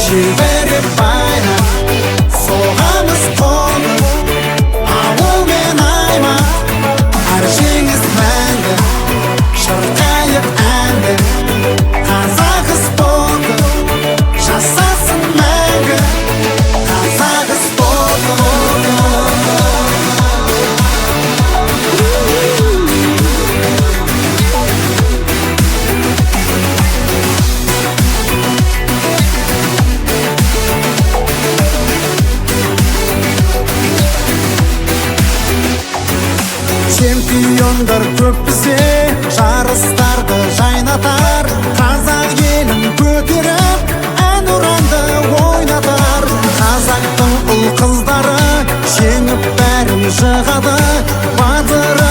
Желбіреп байрақ, соғамыз қобыз. Ауыл мен аймақ, әр жеңіс мәңгі. Шырқайық әнді, қазақ спорты жасасын мәңгі. Қазақ спорты. Чемпиондар көп бізде, жарыстарды жайнатар. Қазақ елін көтеріп, ән ұранды ойнатар. Қазақтың ұл қыздары жеңіп бәрін жығады. Батыр